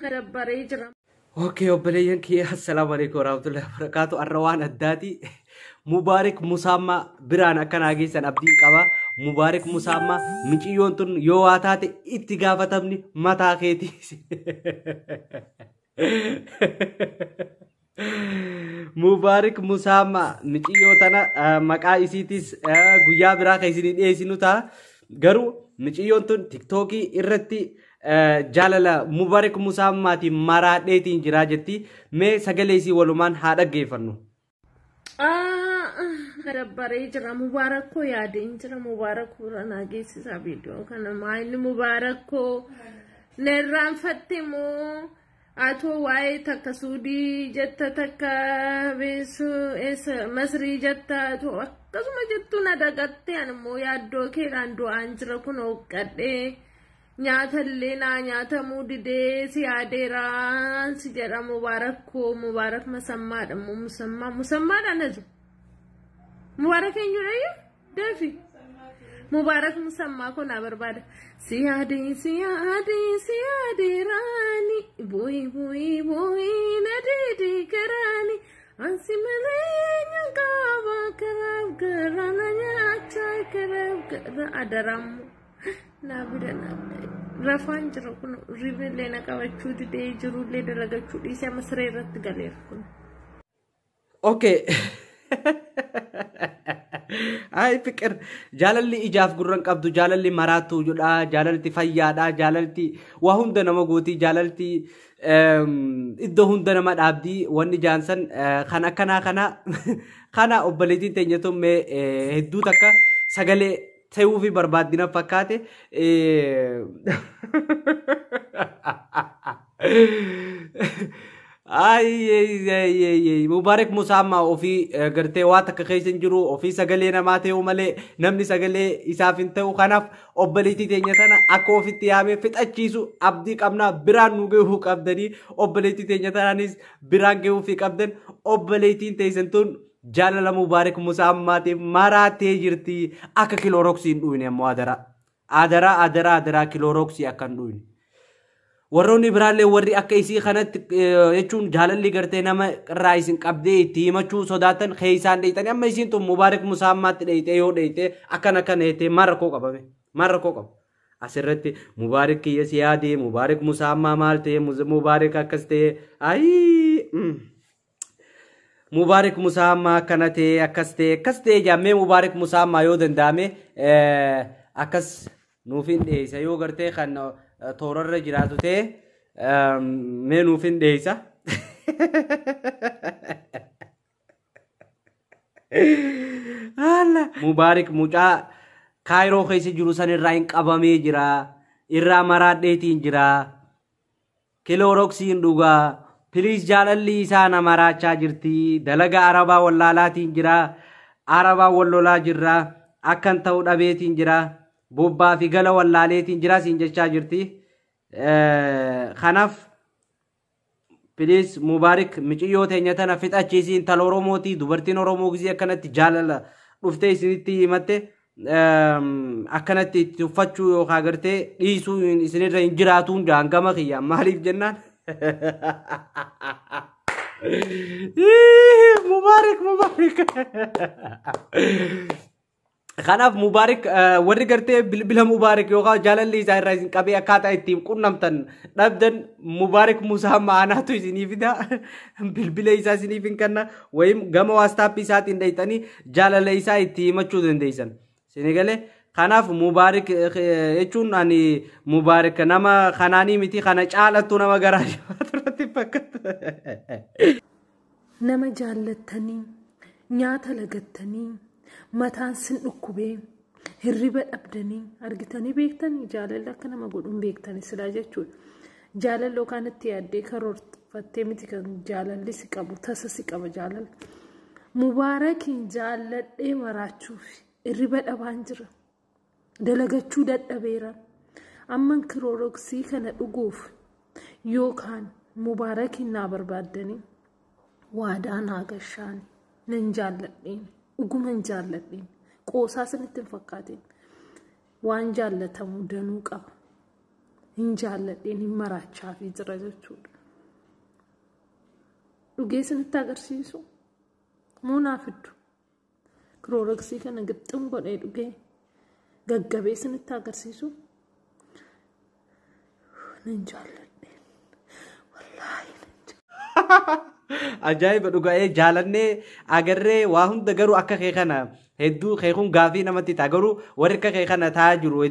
Dabbaree jira. Okay, obboleeyyan kiyya, assalaamu alaikum warahmatullahi wabarakatuh. Arra waan addaati. Mubaarik Musaammaa biraan akka naa geessan abdiin qaba. Mubaarik Musaammaa, miciyyoon tun yoo waa taate itti gaafatamni mataa keeti. Mubaarik Musaammaa, miciyyoo tana maqaa isiitis guyyaa biraa kan isinii dhiyeessinu ta'a. Garuu miciyyoon tun tiktookii irratti jaalala Mubaarik Musaammaatiin maraadheetiin jiraa jetti. Mee sagalee isii walumaan haa dhaggeeffannu. Dabbaree jira. Mubaarak koo yaadeen jira. Mubaarak bira naa geessisaa viidiyoo kana. Maayini Mubaarak koo na irraanfatte moo? Atoo waa'ee takka Suudii jetta, takka beesu eessa Masrii jetta, atoo akkasuma jettu na dagatte. Ani immoo yaaddoo keedhaan du'aan jira. Kun hooqqadhee nyaatallee naa nyaatamuu didee si yaadeeraan si jedha. Mubaarak koo, Mubaarak Masammaadha moo Musammaa? Musammaadha na jiru. Mubaarak eenyudha iyyuu? Deefi. Mubaarak Musammaa koo naa barbaada. Si yaadee, si yaadee, si yaadeeraani, bu'ii bu'ii bu'ii na deedee garaani, ansi malee nyaaqaba karaaf garaa na nyaachaa karaaf garaa. Adaraammoo naa bida rafaan jira. Kun ribnillee na qabachuu didee jirullee dalagachuu dhiisee amma siree irratti galeera kun. Okay. Ay fiqir, jaalalli ijaaf gurran qabdu, jaalalli maraattuu jedha, jaalalti fayyaadha, jaalalti waa hunda nama gooti, jaalalti iddoo hunda nama dhaabdi. Wanni jaansan kan akkanaa kana obboleettiin teenya tun mee hedduu takka sagalee ta'uu fi barbaaddina fakkaate. Ay, Mubaarak Musaammaa ofii gartee waa takka keessa hin jiru, ofii sagalee namaa ta'uu malee namni sagalee isaaf hin ta'u. Kanaaf obboleettii teenya tana akka ofitti yaamee fixachiisu abdii qabnaa. Biraan nu gahuu qabdanii, obboleettii teenya tanaanis biraan gahuu fi qabdan. Obboleettiin teessan tun jaalala Mubaarak Musaammaatiif maraatee jirti. Akka kiloorooksii hin dhuyne ammoo adaraa, adaraa, adaraa, adaraa, kiloorooksii akka hin dhuyne. Warroonni biraallee warri akka isii kanatti jechuun jaalalli gartee nama irraa isin qabdee itti himachuu sodaatan keessaan dheeyxanii, amma isiin tun Mubaarak Musaammaatti dheeyxee yoo dheeyxee akkana akkana jettee maal rakkoo qabame? Maal rakkoo qaba? Asirratti Mubaarak kiyya si yaade, Mubaarak Musaammaa maal ta'e, Mubaarak akkas ta'e, ayii Mubaarak Musaammaa akkana ta'e, akkas ta'e, akkas ta'e jaammee. Mubaarak Musaammaa yoo danda'ame akkas nuuf hin dhiyeessa, yoo gartee kan toorarra jiraatu ta'e mee nuuf hin dhiyeessa. Haala. Mubaarik mucaa Kaayiroo keessa jiru san irraa hin qabamee jira. Irraa maraadheetiin jira. Kilooroksiin dhugaa. Piliis, jaalalli isaa na maraachaa jirti. Dalaga Arabaa wallaalaatiin jira. Arabaa wal lolaa jirra. Akkan ta'u dhabeetiin jira. Bobbaa fi gala wallaaleetiin jira siin jechaa jirti. Kanaaf piliis Mubaarik, miciyyoo teenya tana fixachiisii. Intala Oromooti. Dubartiin Oromoo gisee akkanatti jaalala dhuftee isinitti himatte akkanatti itti uffachuu yookaan gartee dhiisuu isinirra hin jiraatuun hangama kiyya. Maaliif jennaan, Mubaarik, Mubaarik. Kanaaf Mubaarik, warri gartee bilbila Mubaarik yookaan jaalalli isaa irraa isin qabee akkaataa ittiin qunnamtan dhabdan, Mubaarik Musaa ma'anaatu isinii fida. Bilbila isaa isiniif hin kenna. Wayim gama waastaappii isaatiin dhayxanii jaalala isaa itti himachuu dandeessan. Isinii galee? Kanaaf Mubaarik jechuun ani Mubaarik nama kanaanii miti, kana caalattu nama garaa jabaatu irratti fakkaata. Nama jaallattanii nyaata lagattanii mataan sin dhukkubee hirriba dhabdanii argitanii beektanii, jaalalli akka nama godhuun beektanii silaa jechuudha. Jaalalli yookaan itti yaaddee karoorfattee miti kan jaalalli si qabu, tasa si qaba jaalalli. Mubaarakiin jaalladhee maraachuuf hirriba dhabaan jira. Dalagachuu dadhabeera. Amman kirooroksii kana dhuguuf yookaan Mubaarakiin naa barbaaddanii waadaa naa gashaani. Nan jaalladheen, dhuguman jaalladheen, qoosaa isinitti hin fakkaatin. Waan jaallatamu danuu qaba. Hin jaalladheen hin maraachaa fi jira jechuudha. Dhugee isinitti agarsiisu moo naa fiddu? Kirooroksii kana gixxim godhee dhugee gaggabee isinitti agarsiisu. Nan jaalladheen. Wallaahi nan jaalladhe. Ajaa'iba dhugaa'ee jaalannee agarree waa hunda garuu akka kee kana hedduu kee kun gaafii namatti ta'a garuu warri akka kee kana taa'aa jiru.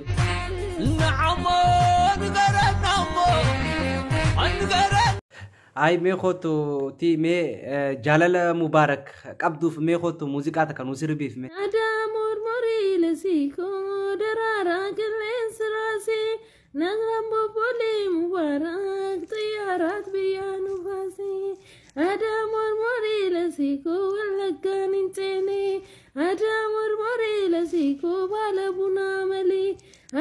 Ay mee kootu ti mee jaalala Mubaarak qabduuf mee kootu muuziqaa takka nu sirbiif mee. Aadaa mormorii lasiikoo daraaraa qilleensi raasii nagaan bobbolee Mubaarak xiyyaaraat biyyaa nu baasee. Aadaa mormorii lasiikoo wallaggaan hin ceene. Aadaa mormorii lasiikoo baala bunaa malee.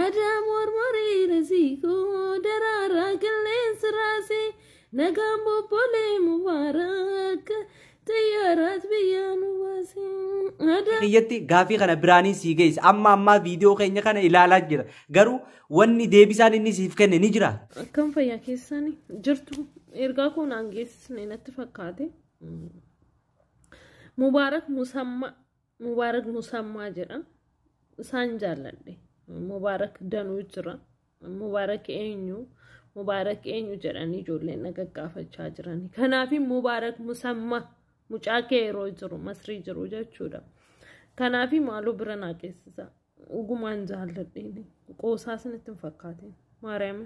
Aadaa mormorii lasiikoo daraaraa qilleensi raasii nagaan bobbolee Mubaarak xiyyaaraat biyyaa nu baasee. Aadaa Kiyyatti gaafii kana biraanii sii geesse amma ammaa viidiyoo keenya kana ilaalaa jira garuu wanni deebisaan inni siif kenne ni jira. Akkam fayyaa keessanii jirtu ergaa koo naan geessisne natti fakkaate. Mubaarak Musammaa Mubaarak Musammaa jedha. Isaan jaalladhe. Mubaarak danuu jira. Mubaarak eenyu? Mubaarak eenyu jedhanii ijoolleen na gaggaafachaa jirani. Kanaaf Mubaarak Musammaa mucaa kee yeroo jiru Masrii jiru jechuudha. Kanaaf maaloo bira naa geessisa. Dhugumaan jaalladheen qoosaa isinitti hin fakkaatin. Maariyaam.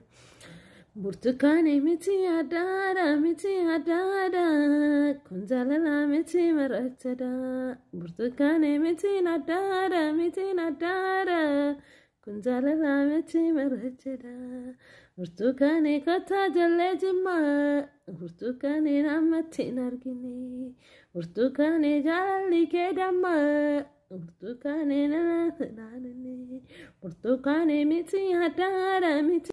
Burtukaanii miti addaadha miti addaadha kun jaalala miti marachadha. Burtukaanii miti addaadha miti addaadha kun jaalala miti marachadha. Burtukaanii kottaa jallee jimmaa burtukaanii namatti hin argine. Burtukaanii jaalalli kee dammaa burtukaanii nana naanne. Burtukaanii miti addaadha miti.